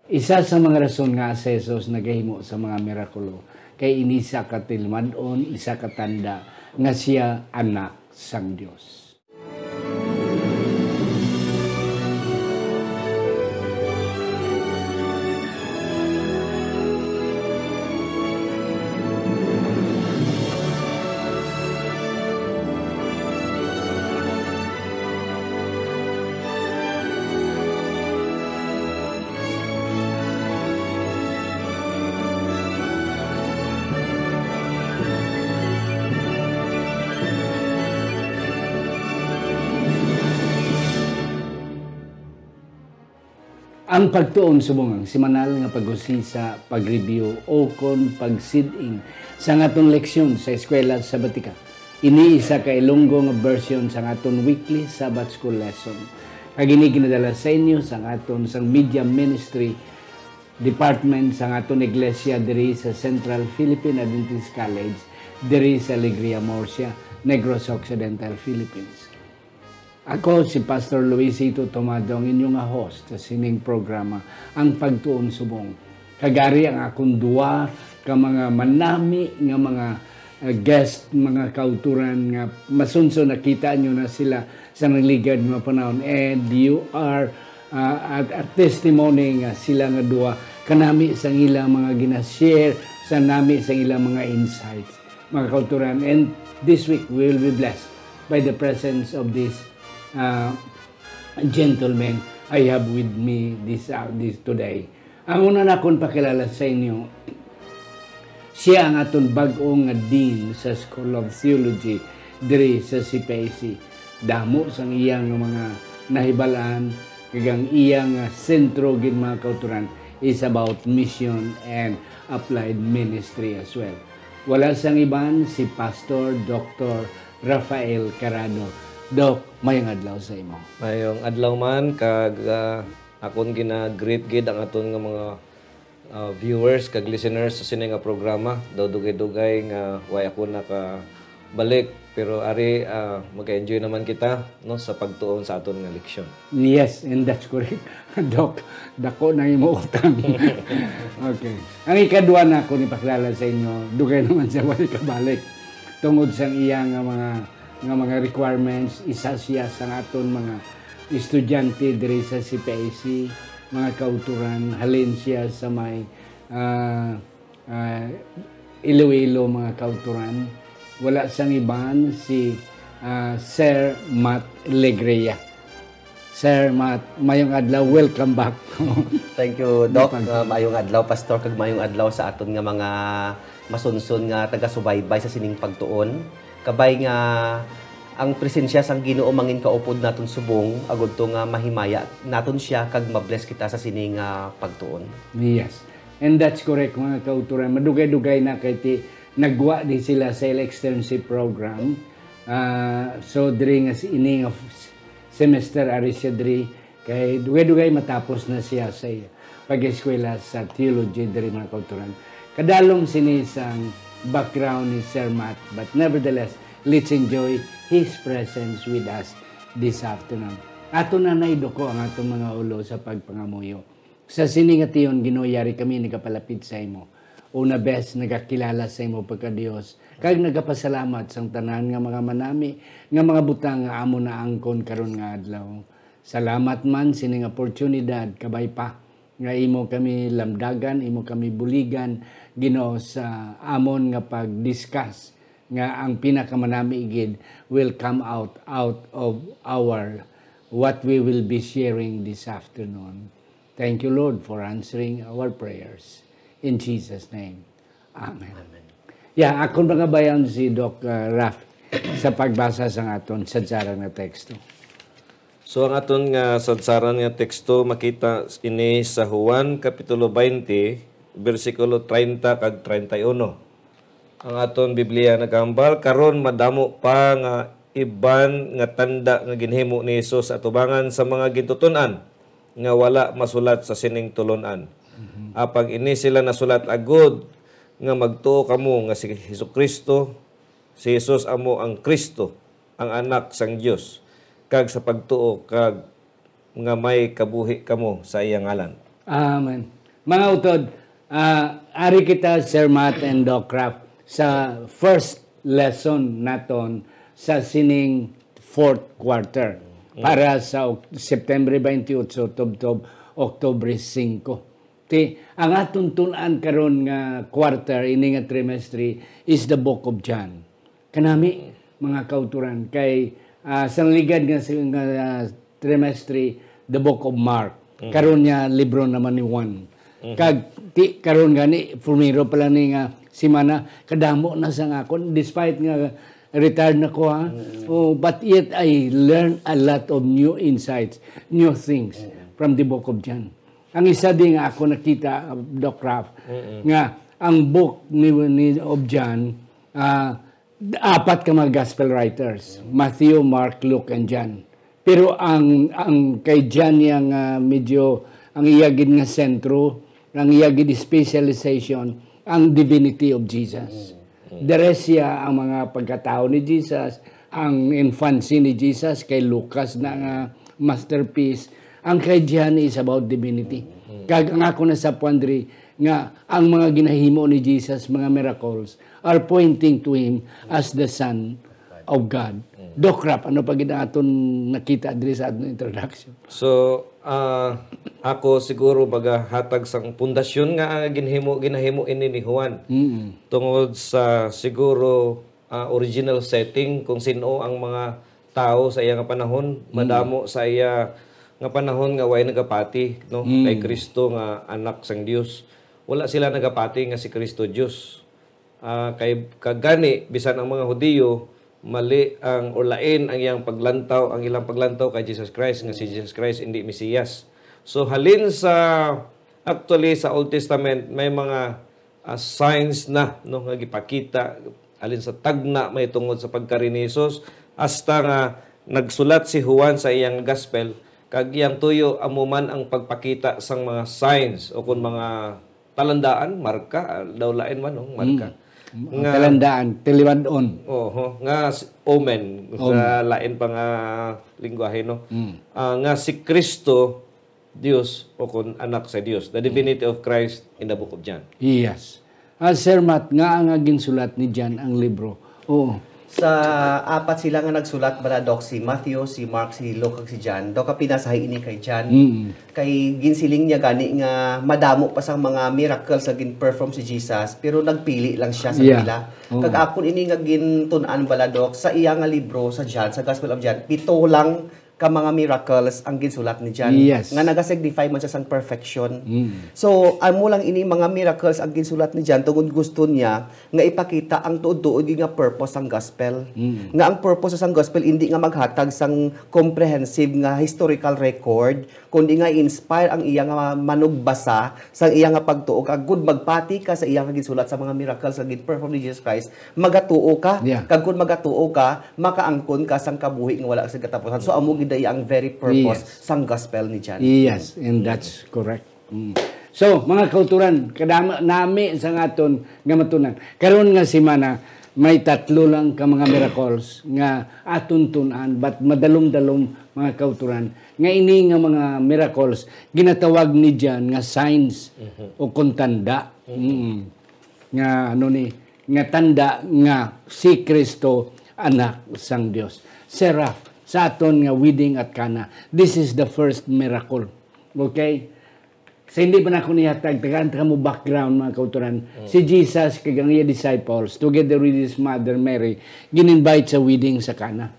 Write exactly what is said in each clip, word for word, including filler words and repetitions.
Isa sa mga rason nga si Jesus nagahimo sa mga mirakulo kay ini isa ka tilmad-on, isa ka tanda nga sia Anak sang Dios. Ang pagtuon subong ang semanal nga pag-usisa, pag-review, o kon pagsid-ing sa aton leksyon sa Eskwela Sabatika. Ini isa ka Ilonggo nga version sang aton weekly Sabbath School lesson. Kag ini ginadala sa inyo sang aton sang Media Ministry Department sang aton iglesia diri sa Central Philippine Adventist College, diri sa Alegria, Murcia, Negros Occidental, Philippines. Ako si Pastor Luisito Tomado, ang inyo nga host sa sining programa, Ang Pagtuon Subong. Kag ari ang akon duwa ka mga manami nga mga, uh, guest, mga kauturan nga masunso nakita nyo na sila sa nagligad nga panahon. And you are, uh, a, a testimony nga sila nga duwa kanami sa ilang mga gina-share, sa nami sa ilang mga insights, mga kauturan. And this week, we will be blessed by the presence of this, uh, gentleman I have with me this, uh, this today. Ang una nakon pakilala sa inyo, siya ang aton bag-o nga dean sa School of Theology diri sa C P I C. Damo sang iya nga mga nahibal-an, kag ang iya nga sentro gid, mga kauturan, is about mission and applied ministry as well. Wala sang iban, si Pastor Doctor Rafael Carado. Doc, mayong adlaw sa imo. Mayong adlaw man, kag, ah, akon gina-greet gid ang aton nga mga, ah, viewers kag listeners sa sini nga programa. Daw dugay-dugay nga way ako nakabalik, pero ari, ah, mag-enjoy naman kita, no, sa pagtuon sa aton nga leksyon. Yes, and that's correct. Doc, dako na imo utang. Okay. Ang ikadua nakon ipakilala sa inyo, dugay naman siya wala kabalik. Tungod sang iya nga mga, nga mga requirements, isa siya sa aton mga estudyante diri sa C P I C, mga kauturan, halin siya sa may, ah, ah, Iloilo, mga kauturan. Wala sang iban, si, ah, Sir Matt Legria. Sir Matt, mayong adlaw. Welcome back. Thank you, Doc. Welcome. Ah, mayong adlaw, Pastor, kag mayong adlaw sa aton nga mga masunson nga taga-subaybay sa sining pagtuon. Kabay nga ang presensya sang Ginoo mangin kaupod naton subong, agud to nga mahimaya naton siya kag ma-bless kita sa sini nga pagtuon. Yes. And that's correct, mga kauturan. Madugay-dugay na kay ti nagwa di sila sa ila externship program. Ah, so, diri nga si ini nga f-, semester, ari siya diri, kay dugay-dugay matapos na siya sa iya pag-eskwela sa theology diri, mga kauturan. Kadalom sini sang background ni Sir Matt, but nevertheless, let's enjoy his presence with us this afternoon. Ato na naiduko ang atong mga ulo sa pagpangamuyo. Sa sini nga tion, Ginoo, yari kami nagapalapit sa imo. Una bes, nagakilala sa imo pagka-Dios, kag nagapasalamat sang tanan nga mga manami nga mga butang nga amo naangkon karon nga adlaw. Salamat man sining oportunidad, kabay pa, nga imo kami lamdagan, imo kami buligan, Ginoo, sa amon nga pag-discuss nga ang pinakamanami gid will come out, out of our, what we will be sharing this afternoon. Thank you, Lord, for answering our prayers. In Jesus' name, amen. Amen. Yeah, akon mga bayan si Doc, uh, Raf sa pagbasa sa aton sadsaran nga teksto. So, ang aton nga sadsaran nga teksto makita ini sa Juan Kapitulo twenty, bersikulo treinta kag treinta y uno. Ang aton Biblia nagahambal, "Karon madamo pa nga iban nga tanda nga ginhimo ni Jesus sa atubangan sa mga gintuton-an nga wala masulat sa sining tulon-an. Mhm. Apang ini sila nasulat agud nga magtuo kamo nga si Jesu-Cristo, si Jesus amo ang Cristo, ang Anak sang Dios, kag sa pagtuo kag nga may kabuhi kamo sa iya ngalan." Amen. Mga utod, ah, ari kita, Sir Matt and Doc Ralph, sa first lesson naton sa sining fourth quarter, para sa Oc-, September twenty-eight tubtob October five. Ti, ang aton tun-an karon nga quarter, ini nga trimestre, is the Book of John. Kanami, mga kauturan, kay, ah, sa ligad nga, nga, ah, trimestre, the Book of Mark. Karon niya, libro naman ni Juan. Kag ti, karon gani, primero pa lang ni nga semana, kadamo na sa nga akon, despite nga retired na ko, ha. Oh, but yet I learn a lot of new insights, new things from the Book of John. Ang isa din nga ako nakita, uh, Doc Ralph, nga ang book ni, ni of John, ah, apat ka mga gospel writers, Matthew, Mark, Luke, and John. Pero ang, ang kay John niya nga medyo ang iya gid nga sentro, ang iya gid specialization, ang divinity of Jesus. The rest siya ang mga pagkatao ni Jesus, ang infancy ni Jesus kay Lucas na nga masterpiece. Ang kay John is about divinity. Kag ang ako na sa puandri nga ang mga ginahimo ni Jesus, mga miracles, are pointing to him as the Son of God. Doc Ralph, ano pa gid ang aton nakita diri sa aton introduction? So, ah, ako siguro magahatag sang pundasyon nga ang ginhimo, ginahimo ini ni Juan. Tungod sa siguro, ah, original setting kung sino ang mga tawo sa iya nga panahon, madamo sa iya nga panahon nga way nagapati, no, kay Kristo nga anak sang Dios. Wala sila nagapati nga si Kristo Dios. Ah, kay kagani, bisan ang mga Hudiyo, mali ang, o lain ang iyang paglantaw, ang ilang paglantaw kay Jesus Christ, nga si Jesus Christ hindi Mesiyas. So, halin sa, actually, sa Old Testament, may mga, ah, signs na, no, nga gipakita, halin sa tagna, may tungod sa pagkari ni Jesus, hasta nga nagsulat si Juan sa iyang gospel, kag iyang tuyo amo man ang pagpakita sang mga signs o kung mga talandaan, marka, ah, daw lain man, no? Marka. Ang talandaan, tiliwad-on. Oho, nga s- omen, sa lain pa nga lingwahe, no? Ah, nga si Kristo, Dios, o kun anak sa Dios, the divinity of Christ in the book of John. Yes. Ah, Sir Matt, nga nga ginsulat ni John ang libro. Oo. Sa apat sila nga nagsulat, bala, Doc, si Matthew, si Mark, si Luke, kag si John. Doc, kapinasahi ini kay John. Kay ginsiling niya gani nga madamo pa sang mga miracles nga gin-perform si Jesus, pero nagpili lang siya sa Yeah. pila. Oo. Kag akon ini nga gintun-an, bala, Doc, sa iya nga libro, sa John, sa Gospel of John, pito lang ka mga miracles ang ginsulat ni John. Yes. Nga nagasignify man siya sang perfection. So, amo lang ini mga miracles ang ginsulat ni John tungod gusto niya nga ipakita ang tuod-tuod nga purpose sang gospel. Nga ang purpose sang gospel hindi nga maghatag sang comprehensive nga historical record, kundi nga i-inspire ang iya nga manugbasa sang iya nga pagtuo, kag gud magpati ka sa iya nga ginsulat sa mga miracles nga gin-perform ni Jesus Christ, magatuo ka. Yeah. Kag kun magatuo ka, makaangkon ka sang kabuhi nga wala sa katapusan. So, amo gid iya ang very purpose Yes. sang gospel ni John. Yes, and that's correct. Mm. So, mga kauturan, kadama nami sa aton nga matunan. Karon nga semana, may tatlo lang ka mga miracles nga aton tun-an, but madalom-dalom, mga kauturan, nga ini nga mga miracles ginatawag ni John nga signs o kuntanda. Mm. Nga ano ni, nga tanda nga si Kristo anak sang Dios. Sir Ralph, sa aton nga wedding at Cana, this is the first miracle. Okay? Sa hindi pa nako nihatag, tagaan ta mo background, mga kauturan. Si Jesus kag ang iya disciples, together with his mother Mary, gin-invite sa wedding sa Cana.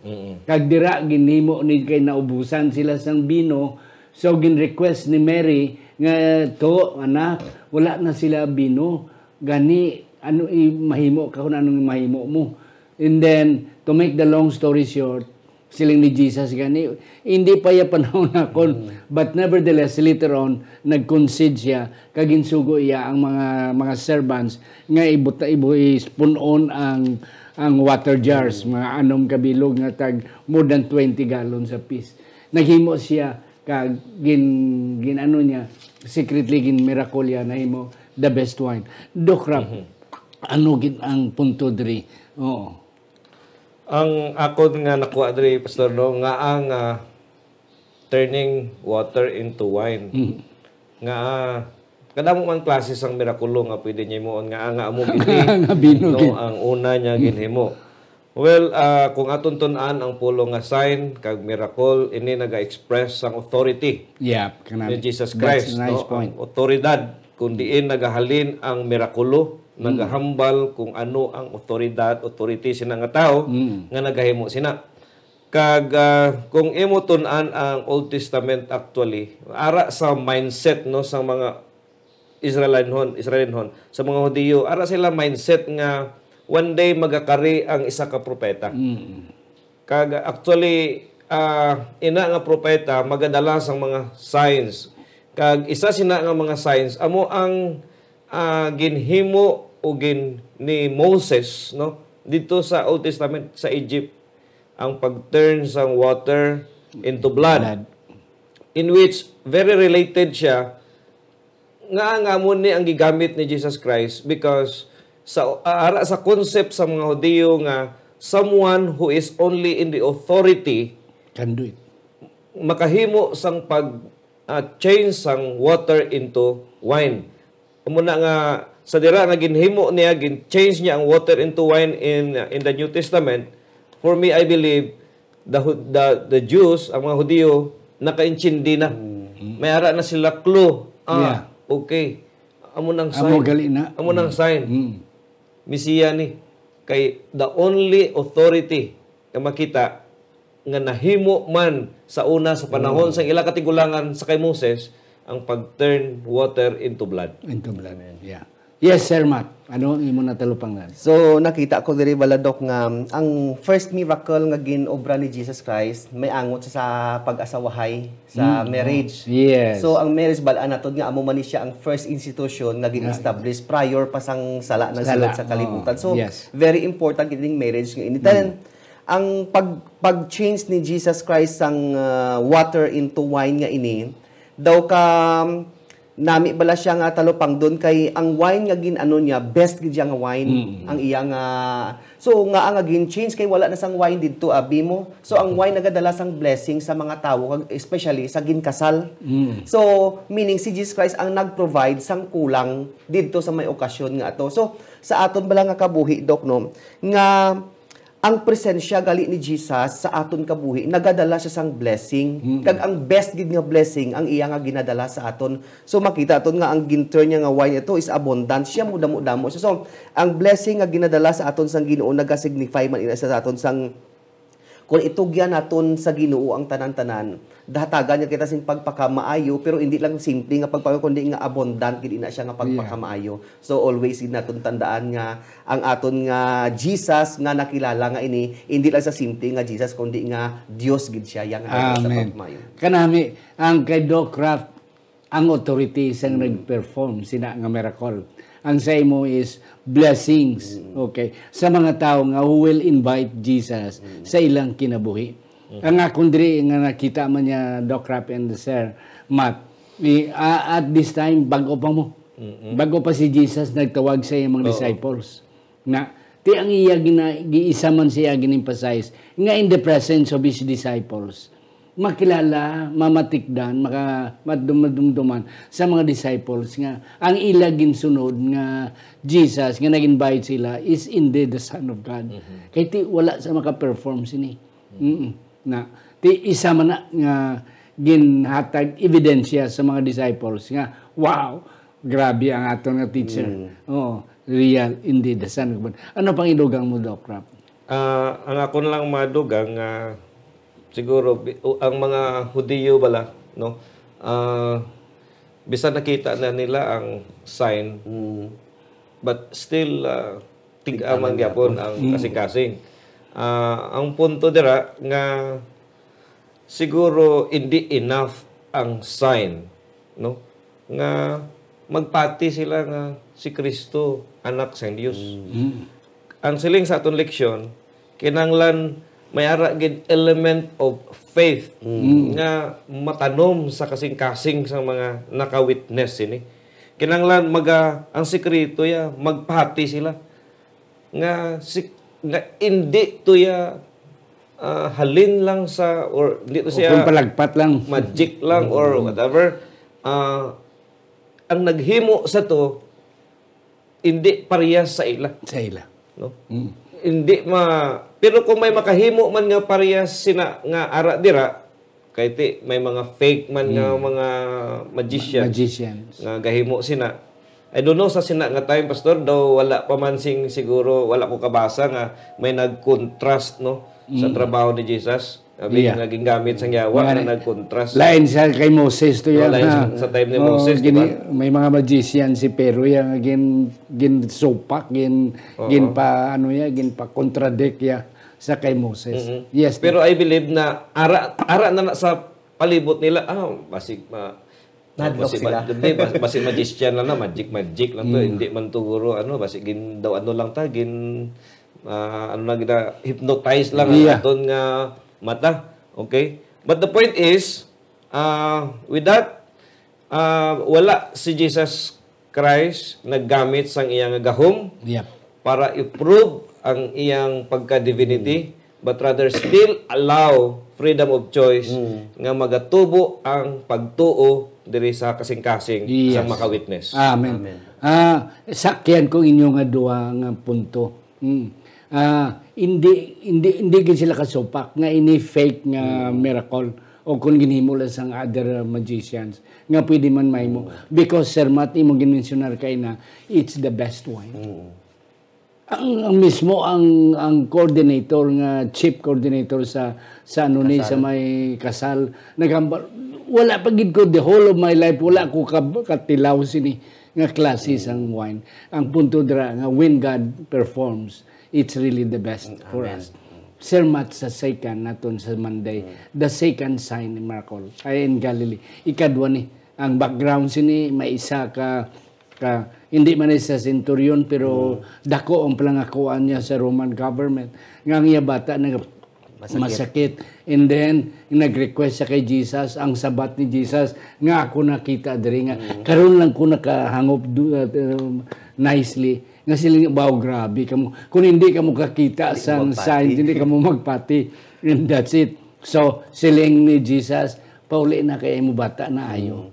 Kag dira, ginhimo ni, kay naubusan sila sang bino. So, gin-request ni Mary nga, "To, anak, wala na sila bino. Gani, ano i mahimo ka kung anong mahimo mo?" And then, to make the long story short, siling ni Jesus gani, "Hindi pa ya panahon akon." But nevertheless, later on, nag-concede siya, kag ginsugo iya ang mga, mga servants nga ibuta, ibu, ispun-on ang, ang water jars, mga anom ka bilog nga tag more than twenty gallons apiece. Naghimo siya, kag gin, gin ano niya, secretly gin miracle niya, nahimo the best wine. Doc Ralph, ano gid ang punto diri? Oo. Ang akon nga nakuha diri, Pastor, no, nga ang, ah, turning water into wine. Nga, ah, kadamo man klase sang mirakulo nga pwede niya himuon nga, nga amo gid ni, Nga bino no, gid. Ang una niya ginhimo. Well, ah, kung aton tun-an ang pulo nga sign kag miracle, ini naga-express sang authority Yeah, kana ni Jesus that's Christ, a nice no? Point. Ang otoridad, kung diin nagahalin ang mirakulo, nagahambal kung ano ang otoridad, authority sina nga tawo Mm. nga nagahimo sina. Kag ah, kung imo tun-an ang Old Testament, actually, ara sa mindset, no, sa mga Israelinhon, Israelinhon, sa mga Hudiyo, ara sila mindset nga one day magakari ang isa ka propeta. Mm. Kag actually, ah, ina nga propeta magadala sang mga signs. Kag isa sina nga mga signs amo ang ah, ginhimo o gin ni Moses, no, dito sa Old Testament sa Egypt, ang pag-turn sang water into blood, Blood. In which very related siya nga ang amon ni ang gigamit ni Jesus Christ, because sa ara sa concept sa mga Hudiyo nga someone who is only in the authority Can do it. makahimo sang pag ah, change sang water into wine. Amo na nga sa dira nga ginhimo niya, gin-change niya ang water into wine in in the New Testament. For me, I believe the Hu- the, the Jews, ang mga Hudiyo, nakaintindi na. May ara na sila clue. Ah, Yeah. Okay. Amo nang sign. Amo gali na. Amo nang sign. Mm. Mesiya ni. Kay the only authority nga makita nga nahimo man sa una sa panahon sang ila katigulangan sa kay Moses ang pag-turn water into blood. Into blood. Yeah. Yes, Sir Matt. Ano ang imo natalupanglan? So, nakita ko diri bala, Doc, nga ang first miracle nga gin-obra ni Jesus Christ may angot sa, sa pag-asawahay, sa marriage. Yes. So, ang marriage, bal-an naton nga amo man ni siya ang first institution nga gin-establish prior pa sang sala nagsulod Sala, sa kalibutan. oo. So, Yes. very important gid ning marriage nga ini. Then, ang pag pag-change ni Jesus Christ sang ah, water into wine nga ini, daw ka nami bala siya nga talupangdon kay ang wine nga gin-ano niya, best gid siya nga wine. Ang iya nga, so nga nga gin-change kay wala na sang wine didto, abi mo. So ang wine nagadala sang blessing sa mga tawo, kag especially sa ginkasal. So meaning si Jesus Christ ang nag-provide sang kulang didto sa may okasyon nga ato. So sa aton bala nga kabuhi, Doc, no, nga ang presensya gali ni Jesus sa aton kabuhi nagadala siya sang blessing. Kag ang best gid nga blessing ang iya nga ginadala sa aton. So makita aton nga ang gin-turn niya nga wine ito is abundant. Siya mo damo-damo siya. So ang blessing nga ginadala sa aton sang Ginoo nagasignify man ina sa aton sang kung itugyan naton sa Ginoo ang tanan-tanan, dahatagan niya kita sing pagpakamaayo, pero hindi lang simple nga pagpakamaayo, kundi nga abundant gid ina siya nga pagpakamaayo. So always gid naton tandaan nga ang aton nga Jesus nga nakilala nga ini, hindi lang sa simple nga Jesus, kundi nga Dios gid siya, yang nagdala sa Amen. pagpamaayo. Kanami, ang kay Doc Kraft, ang authority sang nag-perform sina nga miracle. Ang sa imo is blessings. Okay. Sa mga tawo nga who will invite Jesus sa ilang kinabuhi. Ang akon diri nga nakita man niya, Doc Kraft and Sir Matt, i- a- at this time, bago pa mo. Bago pa si Jesus nagtawag sa iyang mga disciples. Na, ti ang iya gina, giisa man siya gin-emphasize nga in the presence of his disciples, makilala, mamatikdan, maka, madum- madumduman sa mga disciples nga ang ila ginsunod nga Jesus nga nag-invite sila is indeed the Son of God. Kay ti wala sa maka-perform sini. Mm-mm. Na ti isa man na nga ginhatag ebidensya sa mga disciples nga, "Wow, grabe ang aton nga teacher." Oh, real indeed the Son of God. Ano pang idugang mo, Doc Rap? Ah, ang akon lang madugang nga siguro bi- o- ang mga Hudiyo bala, no? Ah, bisan nakita na nila ang sign, but still ah, tig-aman gyapon ang kasing-kasing. Ah, ang punto dira nga siguro hindi enough ang sign, no? Nga magpati sila nga si Kristo anak sang Dios. Ang siling sa aton leksyon, kinahanglan may ara gid element of faith nga matanom sa kasing-kasing sa mga naka-witness sini. Kinahanglan maga ang sikreto ya magpati sila nga si nga hindi to ya ah, halin lang sa or hindi to O siya kung palagpat lang. magic lang or whatever. Ah, ang naghimo sa to, hindi parehas sa ila. Sa ila. No? Mm. Hindi ma-, pero kung may makahimo man nga parehas sina nga ara dira, kay ti, may mga fake man nga Mm. mga magicians Magicians. nga gahimo sina. I don't know sa sina nga time, Pastor, daw wala pa man sing siguro, wala ko kabasa nga may nag-contrast, no, sa Mm. trabaho ni Jesus. Abi Yeah. nga gingamit sang yawa Nga nga ni-, nag-contrast. lain sa kay Moses to Oh, yan, lain ha? sa, sa time ni Oh, Moses, di gini-, ba? may mga magician si Pero yan nga gin-, ginsupak, gin-, Oo. ginpa-, ano ya, ginpa-contradict ya sa kay Moses. Mm-hmm. Yes, Pero I believe na ara, ara na, na sa palibot nila, ah, basig ma-, Nahadlok basig sila. ma-, hindi, bas-, basig magician lang na, magic, magic lang to. Mm. Hindi man to guro, ano, basig gin-, daw ano lang ta, gin-, ah, ano lang, gina-hypnotize lang ang Yeah. aton nga mata. Okay? But the point is, ah, with that, ah, wala si Jesus Christ naggamit sang iyang gahom Yep. para i-prove ang iyang pagka-divinity, but rather still allow freedom of choice Mm. nga magatubo ang pagtuo diri sa kasing-kasing Yes. sang makawitness. Amen. Amen. Ah, sakyan ko inyo nga duha nga punto. Mm. Ah, hindi, hindi, hindi gid sila kasupak nga ini fake nga Mm. miracle o kung ginhimo lang sang other magicians nga pwede man mahimo. Mm. Because, Sir Matt, imo ginmensyonar kay na, it's the best wine. Mm. Ang, ang mismo, ang, ang coordinator nga, chief coordinator sa, sa ano ni, Kasal. sa may kasal, naghambal, wala pa gid ko, the whole of my life, wala ko ka-, katilaw sini nga klase Mm. sang wine. Ang punto dira nga, when God performs, it's really the best Mm, for amen. us. Mm. Sir Matt, sa second naton sa Monday, Mm. the second sign ni miracle, ay in Galilee. Ikadwa ni, ang background sini, may isa ka, ka, hindi man ni sa centurion, pero Mm. dako ang palangakuan niya sa Roman government. Nga ang iya bata nag-, Masakit. masakit. And then, nag-request siya kay Jesus, ang sabat ni Jesus, nga ako nakita diri nga, Mm. karon lang ko nakahangop du-, uh, nicely. Nga sila, "Wow, grabe kamo. Kung hindi kamo kakita Hindi sang magpati. signs, hindi kamo magpati." And that's it. So, siling ni Jesus, "Pauli na kay imo bata na ayo." Mm.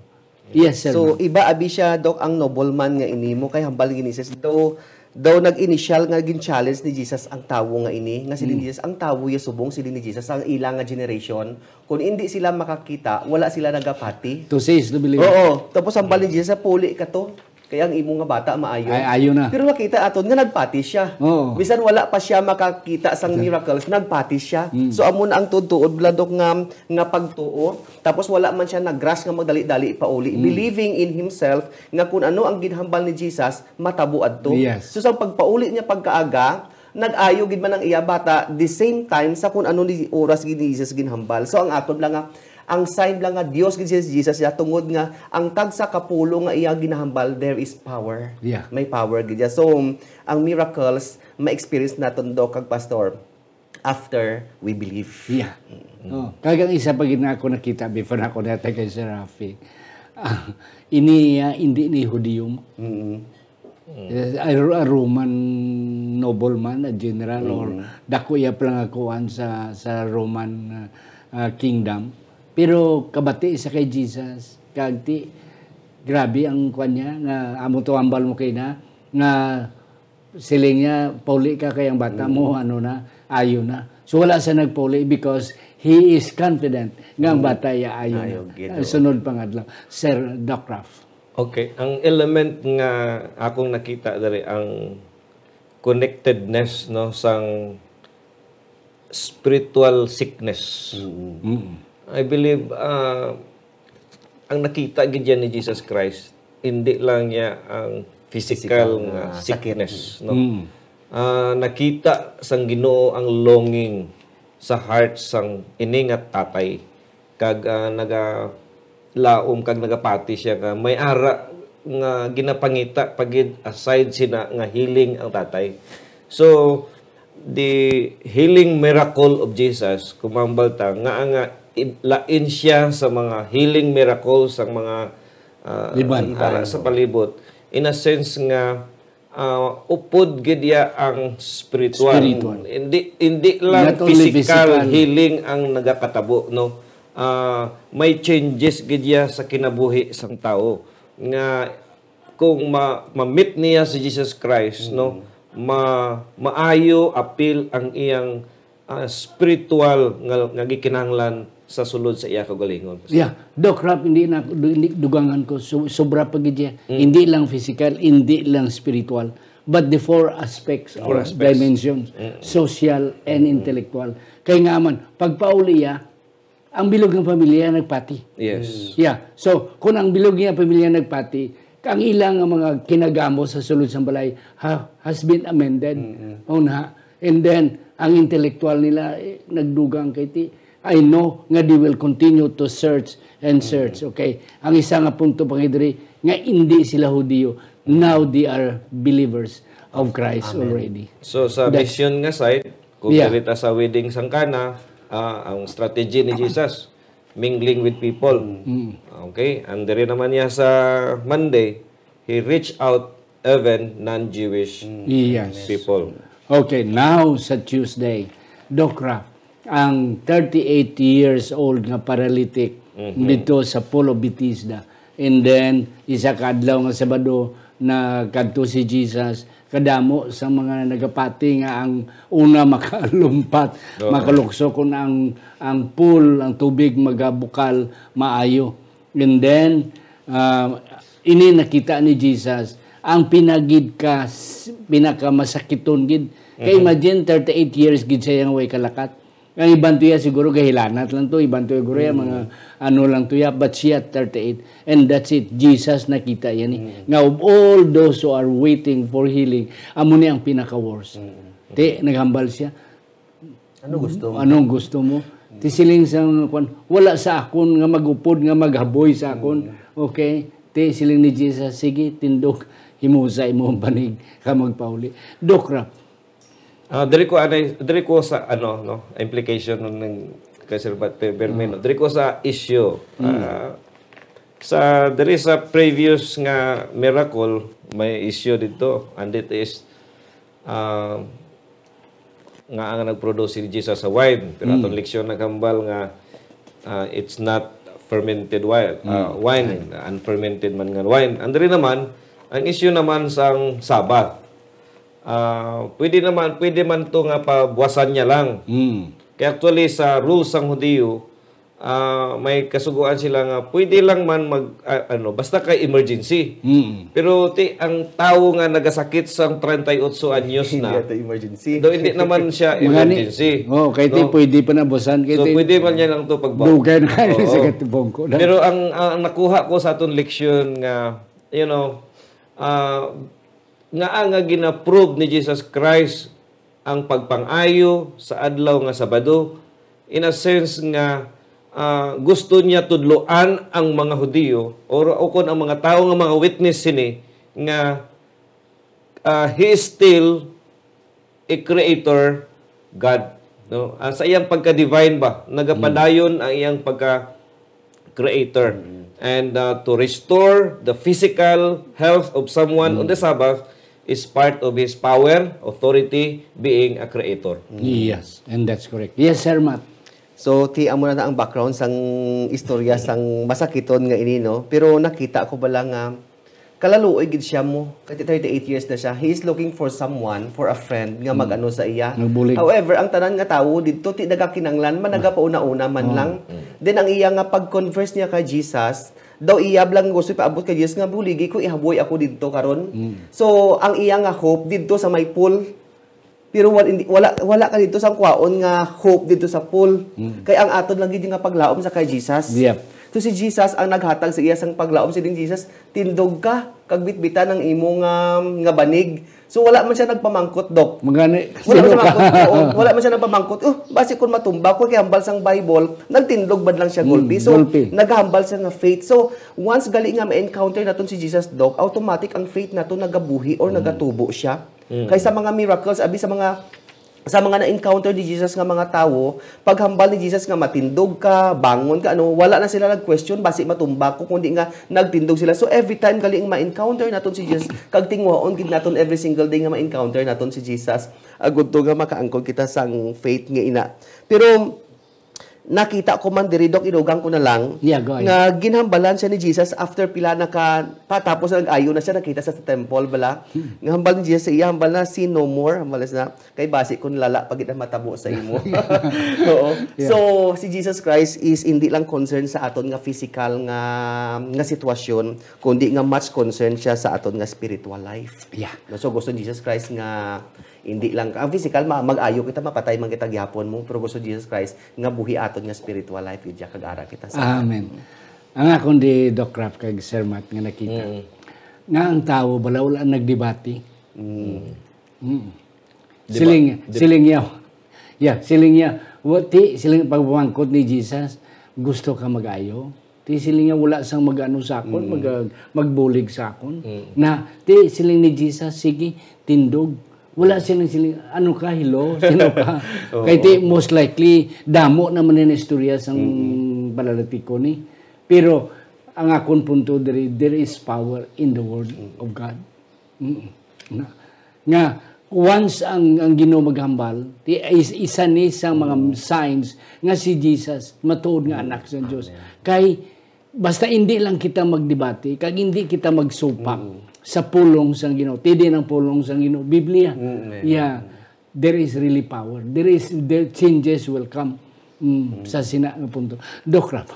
Yes, sir, So, ma'am. iba abi siya, Doc, ang nobleman nga ini mo kay hambal ni Jesus. Daw, daw nag-initial nga gin-challenge ni Jesus ang tawo nga ini. Nga siling ni Mm. Jesus, ang tawo ya subong, siling ni Jesus, ang ila nga generation. Kung hindi sila makakita, wala sila nagapati. To see is to believe. Oo. Tapos hambal ni Jesus, "Puli ka to. Kaya ang imo nga bata maayo." Ay, ayo na. Pero makita aton nga nagpati siya. Oo. Bisan wala pa siya makakita sang Exactly. miracles, nagpati siya. Mm. So, amo na ang tuod-tuod, bala, Doc, nga, nga pagtuo. Tapos wala man siya nag-rush nga magdali-dali pauli, Mm. believing in himself nga kung ano ang ginhambal ni Jesus, matabo adto. Yes. So, sa pagpauli niya pagkaaga, nag-ayo gid man ang iya bata, the same time sa kung ano ni oras gid ni Jesus ginhambal. So, ang aton lang nga, ang sign lang nga Dios gid si Jesus, ya, tungod nga ang tagsa ka pulo nga iya ginahambal, there is power. Yeah. May power gid ya. So, ang miracles, ma-experience naton, Doc kag Pastor, after we believe. Yeah. Mm. Oh, kag ang isa pa gid nga ako nakita before ako natay kay Sir Rafi. Ah, ini, ah, hindi ni Hudiyo. Mm. Eh, a, a Roman nobleman, a general, or Mm. dako iya palangakuan sa, sa Roman, ah, ah, kingdom. Pero kabati sa kay Jesus, kag ti, grabe ang kuan niya, nga amo to hambal mo kay na, nga siling niya, "Pauli ka kay ang bata mo, Mm. ano na, ayo na." So, wala siya nagpauli because he is confident nga ang Mm. bata iya ayo na. Ayo, gid, Ah, oo. sunod pa nga adlaw. Sir Doc Ralph. Okay, ang element nga akong nakita diri, ang connectedness, no, sang spiritual sickness. Mm. Mm. I believe, ah, ang nakita gid yan ni Jesus Christ, hindi lang niya ang physical Physical nga nga sakit. sickness, no? Mm. Ah, nakita sang Ginoo ang longing sa heart sang ini nga tatay, kag, ah, nagalaom kag nagapati siya nga may ara nga ginapangita pa gid aside sina nga healing ang tatay. So, the healing miracle of Jesus, kumambal ta, nga, nga i-, lain siya sa mga healing miracles sang mga, ah, Iban. Tara Ay, sa oo. palibot. In a sense nga, ah, upod gid iya ang spiritual. Spiritual. Hindi, hindi lang Not only physical physical. healing ang nagakatabo, no? Ah, may changes gid iya sa kinabuhi sang tawo nga kung ma- ma-meet niya si Jesus Christ, no, ma maayo apil ang iyang, ah, spiritual nga, nga gikinahanglan sa sulod sa iya kaugalingon. Yeah, Doc Rap, hindi na hindi dugangan ko. So, sobra pa gid siya. Hindi lang physical, hindi lang spiritual, but the four aspects Four or aspects. Dimensions, social and intellectual. Kay nga man, pagpauli iya, ang bilog nga pamilya nagpati. Yes. Yeah. So, kung ang bilog nga pamilya nagpati, ang ilang nga mga kinagamo sa sulod sang balay ha, has been amended. Mao na. And then, ang intellectual nila, eh, nagdugang kay ti, I know nga they will continue to search and search. Okay? Ang isa nga punto pa gid diri, nga hindi sila Hudiyo, now they are believers of Christ already. So, sa That's mission nga side, kung Yeah. diri ta sa wedding sang Cana, ah, ang strategy ni Jesus, mingling with people. Mm. Okay? And diri naman niya sa Monday, he reached out even non-Jewish Yes. people. Okay, now sa Tuesday, Doc Rap, ang thirty-eight years old nga paralytic dito sa Pool of Bethesda. And then, isa ka adlaw nga Sabado, nagkadto si Jesus, kadamo sa mga nagapati nga ang una makalumpat, Oo. makalukso kung ang, ang pool, ang tubig magabukal, maayo. And then, ah, ini nakita ni Jesus, ang pinagid ka, s- pinakamasakiton gid. Kay imagine, thirty-eight years gid siya nga way kalakat. Ang iban to ya siguro gahilanat lang to, iban to ya siguro ya mga ano lang to ya, but siya thirty-eight. And that's it, Jesus nakita yan eh. Nga of all those who are waiting for healing, amo ni ang pinaka-worst. Ti, naghambal siya, Ano gusto mo? Anong gusto mo? Ti siling sa mga kwan, wala sa akon nga magupod nga maghaboy sa akon. Okay? Ti siling ni Jesus, sige, tindog, himusa imo ang banig ka magpauli. Doc Rap. Ah, diri ko anay, diri ko sa ano, no, implication ng, ng kay Sir Bat-, Pe-, Bermin, no? Diri ko sa issue. Ah, sa diri sa previous nga miracle, may issue dito, and it is, ah, nga ang nagproduce si Jesus sa wine. Pero atong leksyon naghambal nga, ah, it's not fermented wine, ah, wine, unfermented man nga wine. And diri naman, ang issue naman sang Sabbath. Ah, pwede naman, pwede man to nga pabuwasan niya lang. Mm. Kaya actually sa rules sang Hudiyo, ah, may kasugoan sila nga pwede lang man mag, ah, ano, basta kay emergency. Mm. Pero ti, ang tawo nga nagasakit sang treinta y ocho anyos Hindi na, ato emergency. do hindi naman siya Mga ni- emergency. Oh, kay ti No? pwede pa na busan, kay So, ti pwede man niya lang to pagbaw. Dugay na kayo Oo. sa katibong ko na. Pero ang, ang nakuha ko sa atong leksyon nga, you know, ah, nga, nga gina-prove ni Jesus Christ ang pagpang-ayo sa adlaw nga Sabado, in a sense nga, ah, gusto niya tudloan ang mga Hudiyo or, o kon ang mga tawo nga mga witness sini nga, ah, he is still a creator God, no? Ah, sa iyang pagka-divine ba, nagapadayon ang iyang pagka-creator. And, uh, to restore the physical health of someone on the Sabbath is part of his power, authority, being a creator. Yes, and that's correct. Yes, Sir Matt. So, ti amo na na ang background sang istorya sang masakiton nga ini, no? Pero nakita ko bala nga kalaluoy gid siya mo. Kay thirty-eight years na siya. He is looking for someone, for a friend nga mag-ano sa iya. Nagbulig. However, ang tanan nga tawo didto ti nagakinanglan man, nagapauna-una man lang. Then ang iya nga pag-converse niya kay Jesus, daw iya lang gusto ipaabot kay Jesus nga, "Buligi ko, ihaboy ako didto karon." So, ang iya nga hope didto sa may pool, pero wal-, hindi, wala, wala ka didto sang kwaon nga hope didto sa pool. Kay ang aton lang gid nga paglaom sa kay Jesus. Yep. So si Jesus ang naghatag sa iya sang paglaom, siling Jesus, "Tindog ka, kag bitbitan ang imo nga, nga banig." So wala man siya nagpamangkot, Doc. Magani, Wala man sino siya ka? mangkot, oo. Wala man siya nagpamangkot. "Oh, basi kung matumba ko, kay hambal sang Bible, nagtindog bad lang siya Mm, gulpi." So, gulpi. naghambal siya nga faith. So, once gali nga ma-encounter naton si Jesus, Doc, automatic ang faith nato nagabuhi or nagatubo siya. Kay sa mga miracles, abi sa mga, sa mga na-encounter ni Jesus nga mga tawo, paghambal ni Jesus nga matindog ka, bangon ka, ano, wala na sila nag-question, basi matumba ko, kundi nga nagtindog sila. So, every time gali ang ma-encounter naton si Jesus, kag tinguhaon gid naton every single day nga ma-encounter naton si Jesus, agud to nga makaangkon kita sang faith nga ina. Pero, Nakita ko man diri, Doc, idugang ko na lang, Yeah, go ahead. nga ginhambalan siya ni Jesus after pila na ka, patapos na nag-ayo na siya, nakita sa, sa temple, bala. Hmm. Nga hambal ni Jesus sa iya, hambal na, "Sin no more," hambal na, "kay basi kon lala pa gid ang matabo sa imo." Oo. Yeah. So, si Jesus Christ is hindi lang concerned sa aton nga physical nga, nga sitwasyon, kundi nga much concerned siya sa aton nga spiritual life. Yeah. No, so gusto ni Jesus Christ nga hindi lang, ang physical, ma-, mag-ayo kita, mapatay man kita gyapon mo, pero gusto Jesus Christ nga buhiaton nga spiritual life gid siya, kag ara kita sa Amen. Ang akon di, Doc Raf, kag Sir Matt, nga nakita, Mm. nga ang tawo bala wala nagdebate. Mm. Mm. Di ba? Siling, Di ba? siling niya, yeah, siling niya, wa-, ti, siling pagpamangkot ni Jesus, "Gusto ka mag-ayo?" Ti siling niya, "Wala sang mag-ano sa akon, Mm. mag-, magbulig sa akon." Mm. Na, ti siling ni Jesus, "Sige, tindog." Wala siling, siling, "Ano ka, hello? Sino ka?" Oo. Kay ti, most likely, damo naman yung istorya sang Mm. palalatiko ni. Pero, ang akon punto diri, there is power in the word Mm. of God. Mm. Na, nga, once ang, ang Ginoo maghambal, ti-, is-, isa ni sa mga Mm. signs nga si Jesus matuod nga Mm. anak sa Diyos. Amen. Kay, basta hindi lang kita magdebate, kag hindi kita magsupak Mm. sa pulong sang Ginoo. Ti diin ang pulong sang Ginoo, Biblia. Mm, amen. Yeah. There is really power. There is, the changes will come. Mm, Mm. sa sina nga punto. Doc Raf.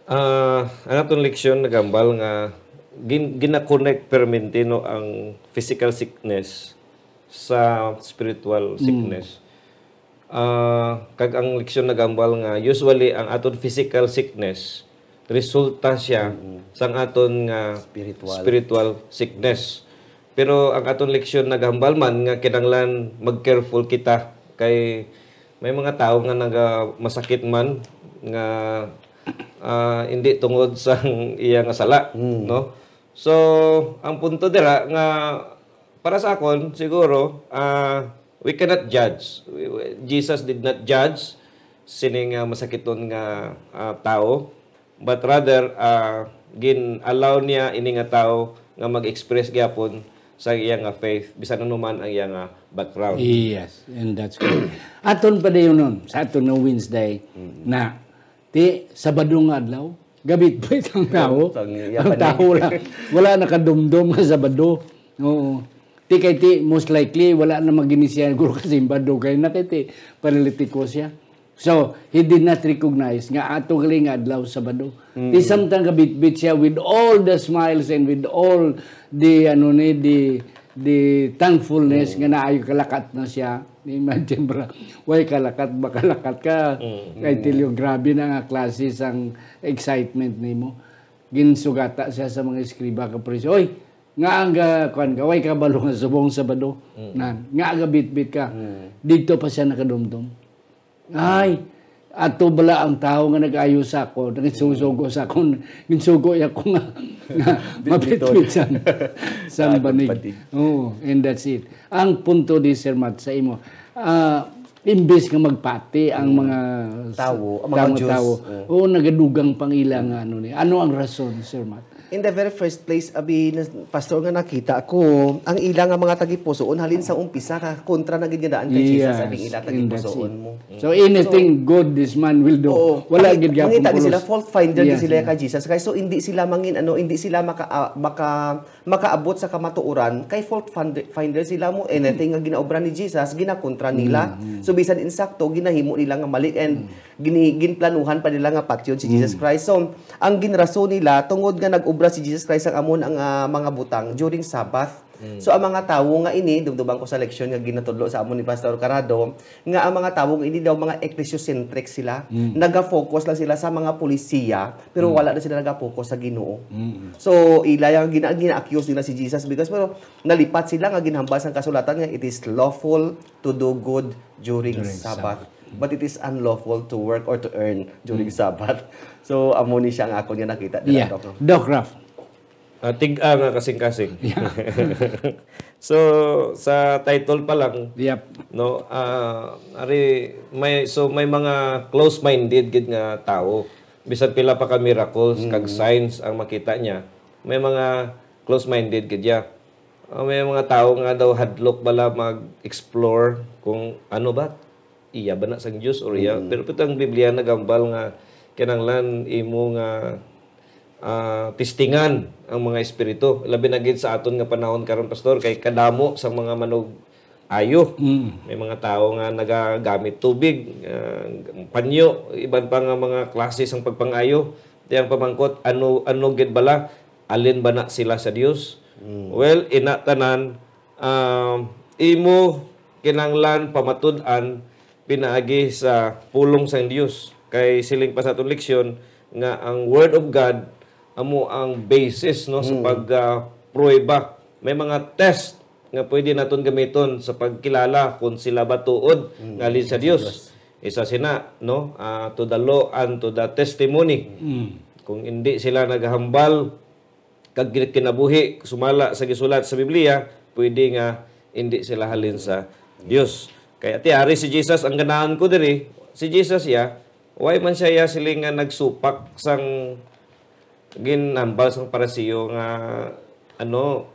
Ah, ang atong leksyon nagambal nga gin-, gina-connect permente, no, ang physical sickness sa spiritual Mm. sickness. Ah, kag ang leksyon nagambal nga usually ang aton physical sickness resulta siya Mm. sang aton nga Spiritual. spiritual sickness. Pero ang aton leksyon nagahambal man nga kinahanglan mag-careful kita kay may mga tawo nga naga-, masakit man nga, ah, hindi tungod sa iya nga sala, Mm. no? So, ang punto dira nga para sa akon, siguro, ah, we cannot judge. We, we, Jesus did not judge sining, ah, masakiton nga, ah, tawo, but rather, ah, gin-allow niya ini nga tawo nga mag-express gyapon sa iya nga faith, bisan ano man ang iya nga background. Yes, and that's good. Aton pa dayon nun, sa aton nga Wednesday, Mm. na, ti, Sabado nga adlaw, gabitbit ang tawo. Ang iya Ang pa ni- tawo lang. Wala nakadumdom nga Sabado. Oo. Ti kay ti, most likely, wala na mag-inisiyan guro ka simbado kay na kay ti, paralitiko siya. So, he did not recognize nga ato gali nga adlaw, Sabado. Mm. Ti samtang gabitbit siya with all the smiles and with all the, ano ni, the, the thankfulness Mm. nga naayo kalakat na siya. Imagine, bro. Way kalakat, makalakat ka. Mm. Kay tilyo, grabe na nga klase sang excitement nimo. Ginsugata siya sa mga eskriba ka Pariseo, "Oy, nga ang ga-, kuwan ka, way kabalo nga subong Sabado? Mm. Na, nga gabitbit ka?" Mm. Didto pa siya nakadumdom. Ay, ato bala ang tawo nga nag-ayo sa ako, nagsusugo sa akon, ginsugo niya ko nga, nga Bitbiton. mabitbit sa, sa Sa akon banig. panig. Oo, and that's it. Ang punto di, Sir Matt, sa imo, ah, imbis nga magpati ang Mm. mga s-, Tawo, ang mga tamo, Diyos, tawo. mm. Oo, nagadugang pang ila nga ano ni. Ano ang rason, Sir Matt? In the very first place, abi, na-, Pastor, nga nakita ko, ang ila nga mga tagipusoon, halin sa umpisa, ka, kontra na gid nga daan kay Jesus, Yes, abing ila and that's tagipusoon it. mo. So, anything So, good this man will do. Oo. Wala Mangi-, gid gyapon mangita gid sila, pulos. fault finder gid Yes, sila yes. kay Jesus Christ. So, hindi sila mangin, ano, hindi sila maka-, ah, maka-, makaabot sa kamatuoran kay fault finder, finder sila mo. Anything nga ginaobra ni Jesus, ginakontra nila. Mm, mm. So, bisan insakto, ginahimo nila nga mali and Mm. gini-, ginplanuhan pa nila nga patyon si Jesus Mm. Christ. So, ang ginrason nila, tungod nga nag-obra si Jesus Christ ang amon ang, ah, mga butang during Sabbath. Mm. So, ang mga tawo nga ini, dumduman ko sa leksyon nga ginatudlo sa amon ni Pastor Carado, nga ang mga tawo nga ini daw mga ecclesiocentric sila. Mm. Naga-focus lang sila sa mga polisiya, pero Mm. wala na sila naga-focus sa Ginoo. Mm. So, ila yung gina-, gina-accuse nila si Jesus because, pero nalipat sila nga ginhambal sang kasulatan nga it is lawful to do good during During Sabbath. Sabbath. But it is unlawful to work or to earn during Mm. Sabbath. So, amo ni siya ang akon nga nakita dira, Yeah. Doc, no? Doc Raf. Ah, tig-a nga kasing-kasing. Yeah. So, sa title pa lang, Yep. no, ah, ari, may, so, may mga close-minded gid nga tawo. Bisan pila pa ka miracles kag Mm. signs ang makita niya, may mga close-minded gid ya. Ah, may mga tawo nga daw hadlok bala mag-explore kung ano ba, iya ba na sang Dios or iya? Mm. Pero pito ang Biblia nagambal nga kinahanglan imo nga, ah, testingan ang mga espiritu. Labi na gid sa aton nga panahon karon, Pastor, kay kadamo sa mga manog-ayo. Mm. May mga tawo nga nagagamit tubig, ah, panyo, iban pa nga mga klase sang pagpang-ayo. Di ang pamangkot, ano, ano gid bala? Alin ba na sila sa Dios? Mm. Well, ina tanan, ah, imo kinahanglan pamatud-an pinaagi sa pulong sang Dios. Kay siling pa sa aton leksyon nga ang Word of God amo ang basis, no, sa Mm. pag, ah, pruweba. May mga test nga pwede naton gamiton sa pagkilala kung sila ba tuod Mm. nga halin sa Dios. Isa sina, no, ah, to the law and to the testimony. Mm. Kung hindi sila naghambal kag gin-, kinabuhi sumala sa gisulat sa Biblia, pwede nga hindi sila halin sa Dios. Kay ati ari si Jesus, ang ganahan ko diri, si Jesus ya, why man siya ya siling nga nagsupak sang ginhambal sang Pariseo nga, ano,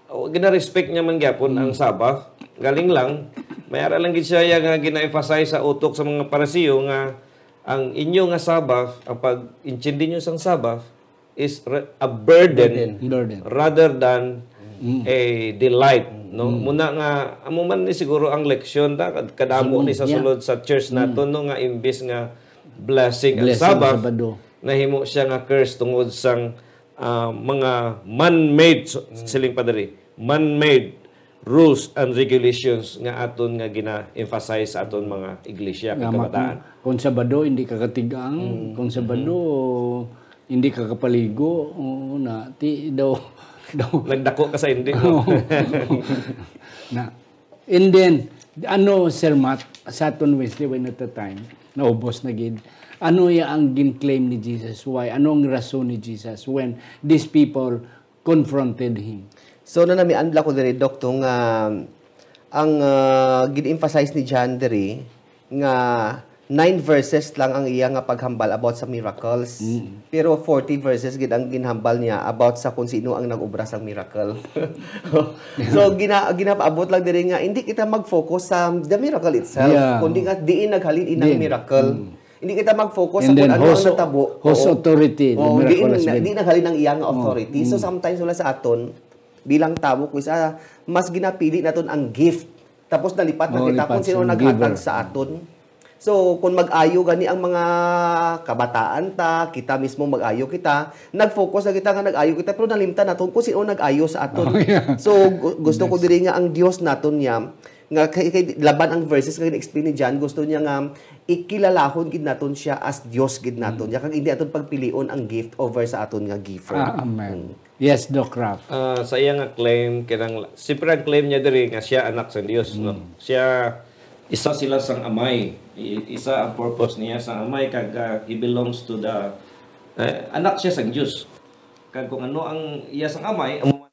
o, gina-respect niya man gyapon ang Mm. Sabbath. Galing lang, may ara lang gid siya ya nga gina-emphasize sa utok sa mga Pariseo nga ang inyo nga Sabbath, ang pag-intindi nyo sang Sabbath is re-, a burden Burden. Burden. rather than Mm. a delight, no? Mm. Muna nga, amo man ni siguro ang leksyon ta, kad-, kadamo Sa ni sa mga sulod sa church Mm. naton, no, nga imbis nga blessing ang Blessing Sabbath, Sabado. nahimo siya nga curse tungod sang, ah, mga man-made, so, Mm. siling pa diri, man-made rules and regulations nga aton nga gina-emphasize sa aton mga iglesia kag Nga ma-, kabataan. kung, kung Sabado, hindi ka katigang. Mm. Kung Sabado, Mm-hmm. hindi ka kapaligo. Oo, na, ti, daw, daw. Nagdako ka sa hindi, no? Oo. Na, and then, ano, Sir Matt, sa aton Wednesday, when at the time, naubos na gid. Ano ya ang gin-claim ni Jesus? Why? Ano ang rason ni Jesus when these people confronted him? So, nanamian bala ko diri, Doc, to nga ang, ah, gin-emphasize ni John diri nga nine verses lang ang iya nga paghambal about sa miracles. Mm. Pero forty verses gid ang ginhambal niya about sa kung sino ang nag-obra sang miracle. So, gina-, ginapaabot lang diri nga hindi kita mag-focus sa the miracle itself, Yeah. kundi nga diin naghalin inang Diin. miracle. Mm. Hindi kita mag-focus And sa then, kung ano ang whose, natabo. whose Oo. authority the Oo, miracle diin has na, been. di naghalin ang iya nga Mm, authority. So, mm. sometimes wala sa aton, bilang tawo, kung isa, mas ginapili naton ang gift. Tapos nalipat na Oh, kita lipat kung sino sa naghatag giver. sa aton. So, kung mag-ayo gani ang mga kabataan ta, kita mismo mag-ayo kita, nag-focus na kita nga nag-ayo kita, pero nalimtan naton kung sino nag-ayo sa aton. Oh, yeah. So, gu-, gusto ko Next. diri nga ang Dios naton niya, nga kay, kay laban ang verses nga gina-explain ni John, gusto niya nga ikilalahon gid naton siya as Dios gid naton Mm. niya, kag hindi aton pagpilion ang gift over sa aton nga giver. Ah, amen. Mm. Yes, Doc Ralph. Ah, sa iya nga claim, kinang, siyempre ang claim niya diri nga siya anak sang Dios, no? Mm. Siya, isa sila sang Amay. I-, isa ang purpose niya sang Amay, kag, ah, he belongs to the, eh, anak siya sang Dios. Kag kung ano ang iya sang Amay, amo man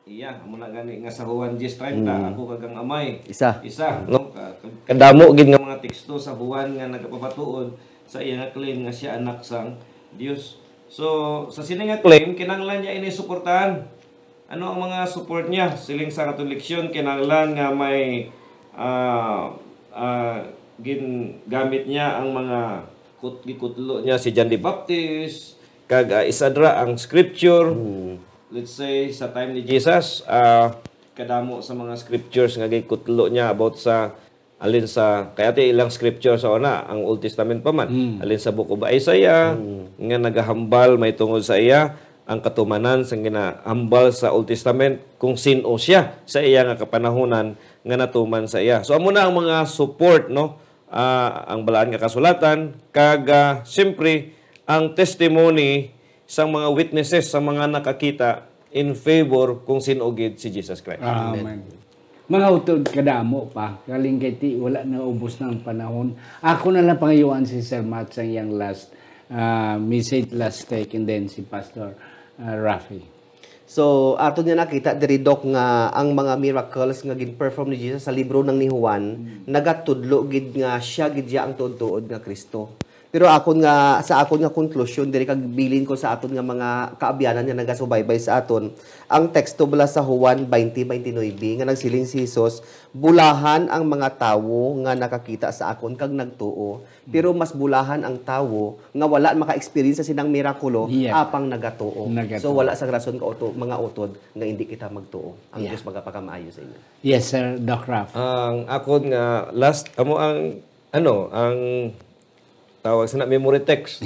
iya, amo na gani nga sa Juan diyes treinta, Mm. "Ako kag ang Amay." Isa. Isa, no? Ka-, ka-, kadamo gid nga mga teksto sa Juan nga nagapapatuod sa iya nga claim nga siya anak sang Dios. So, sa sini nga claim, kinahanglan niya ini suportahan. Ano ang mga support niya? Siling sa aton leksyon, kinahanglan nga may, ah, ah, gingamit niya ang mga kut-, gikutlo niya si John the Baptist, kag, ah, isa dira ang scripture. Hmm. Let's say, sa time ni Jesus, ah, kadamo sa mga scriptures nga gikutlo niya about sa Alin sa, kay ati ilang scripture sa una, ang Old Testament pa man. Mm. Alin sa Book of Isaiah, Mm. nga nagahambal may tungod sa iya, ang katumanan sang ginahambal sa Old Testament, kung sin-o siya sa iya nga kapanahunan nga natuman sa iya. So, amo na ang mga support, no? Ah, ang Balaan nga Kasulatan, kag, ah, siyempre, ang testimony sang mga witnesses, sa mga nakakita in favor kung sin-o gid si Jesus Christ. Amen. Amen. Mga utod, kadamo pa. Galing kay ti, wala na, ubos na ang panahon. Ako na lang pangayuan si Sir Matt sa iyang last, ah, message, last take, and then si Pastor, ah, Rafi. So, ato niya nakita diri, Doc, nga ang mga miracles nga gin-perform ni Jesus sa libro nang ni Juan, Mm. nagatudlo gid nga siya gid siya ang tuod-tuod nga Kristo. Pero akon nga, sa akon nga konklusyon diri, kag bilin ko sa aton nga mga kaabyanan nga nagasubaybay sa aton, ang teksto bala sa Juan twenty twenty-nine nga nagsiling si Jesus, "Bulahan ang mga tawo nga nakakita sa akon kag nagtuo, pero mas bulahan ang tawo nga wala maka-experience sa sinang mirakulo, Yes. apang nagatuo." Nagatuo. So, wala sang rason ka uto-, mga utod nga hindi kita magtuo. Ang Yeah. Diyos magapakamaayo sa inyo. Yes, Sir Doc Ralph. Ang akon nga last, amo ang, ano, ang tawag sa na memory text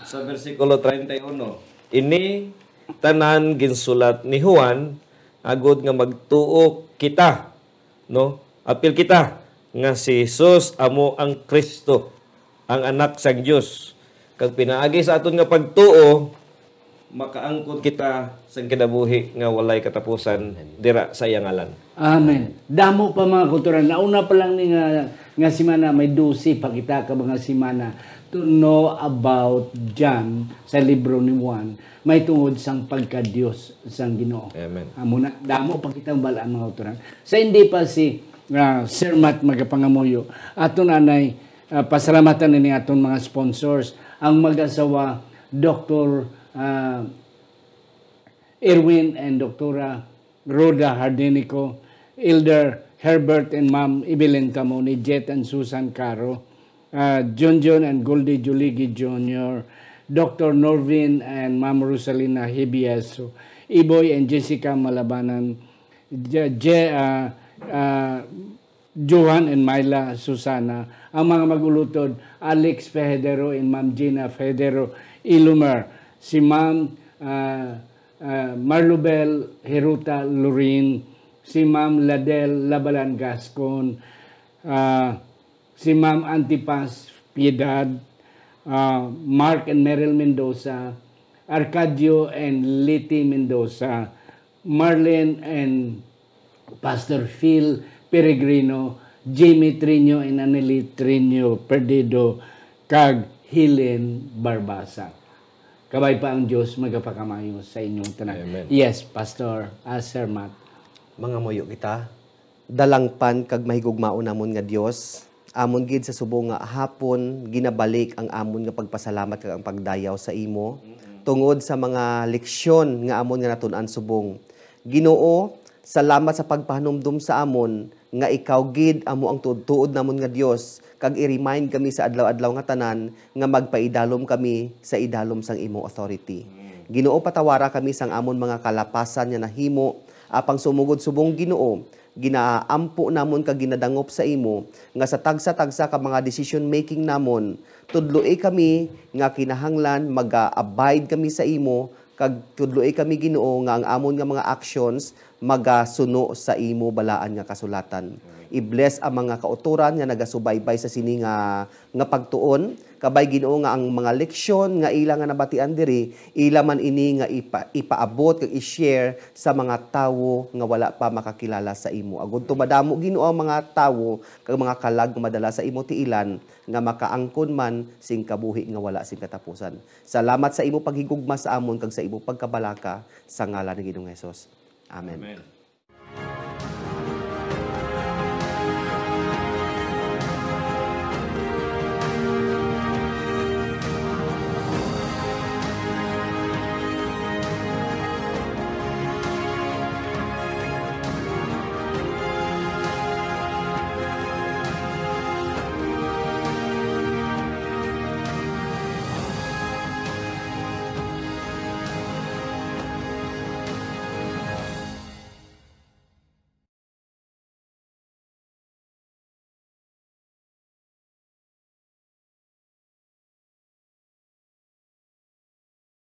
sa bersikulo treinta y uno. Ini tanan ginsulat ni Juan agod nga magtuo kita, no? Apil kita nga si Jesus amo ang Cristo, ang Anak sang Dios. Kag pinaagi sa aton nga pagtuo, makaangkon kita sang kinabuhi nga walay katapusan dira sa iya ngalan. Amen. Damo pa, mga kautoran. Nauna pa lang ni nga, nga semana, may dose pa kita ka mga semana to know about John sa libro ni Juan, may tungod sang pagka-Dios sang Ginoo. Amen. Amo na, damo pa kitang balaan, mga kautoran. Sa hindi pa si, ah, Sir Matt magapangamuyo, aton anay, ah, pasalamatan ini aton mga sponsors, ang mag-asawa, Doktor, ah, Erwin and Doktora Rhoda Hardenico, Elder Herbert and Ma'am Evelyn Camoni, Jet and Susan Caro, uh, Junjun and Goldie Juligi Junior, Doctor Norvin and Ma'am Rosalina Hibieso, Iboy and Jessica Malabanan, Je, Je, uh, uh, Johan and Myla Susana, ang mga mag-ulutod, Alex Federo and Ma'am Gina Federo Ilumer, si Ma'am, ah, ah, Marlubel Hiruta Lorin, si Ma'am Ladel Labalan Gascon, ah, si Ma'am Antipas Piedad, ah, Mark and Meryl Mendoza, Arcadio and Liti Mendoza, Marlene and Pastor Phil Peregrino, Jimmy Trino and Aneli Trino Perdido, kag Helen Barbasa. Kabay pa ang Dios magapakamayo sa inyong tanan. Amen. Yes, Pastor, ah, Sir Matt. Mangamuyo kita. Dalangpan kag mahigugmaon namon nga Dios, amon gid sa subong nga hapon ginabalik ang amon nga pagpasalamat kag ang pagdayaw sa imo tungod sa mga leksyon nga amon nga natun-an subong. Ginoo, salamat sa pagpahanumdom sa amon nga ikaw gid amo ang tuod-tuod namon nga Dios, kag i-remind kami sa adlaw-adlaw nga tanan nga magpaidalom kami sa idalom sang imo authority. Ginoo, patawara kami sang amon mga kalapasan nga nahimo, apang sumugod subong, Ginoo, ginaampo namon kag ginadangop sa imo nga sa tagsa-tagsa ka mga decision making namon, tudloi kami nga kinahanglan maga-abide kami sa imo, kag tudloi kami, Ginoo, nga ang amon nga mga actions magasuno sa imo balaan nga kasulatan. I-bless ang mga kautoran nga nagasubaybay sa sini nga, nga pagtuon. Kabay, Ginoo, nga ang mga leksyon nga ila nga nabatian diri, ila man ini nga ipa-, ipaabot kag i-share sa mga tawo nga wala pa makakilala sa imo. Agud to madamo, Ginoo, ang mga tawo kag mga kalag nga madala sa imo tiilan nga makaangkon man sing kabuhi nga wala sing katapusan. Salamat sa imo paghigugma sa amon kag sa imo pagkabalaka, sa ngalan ni Ginoong Jesus. Amen. Amen.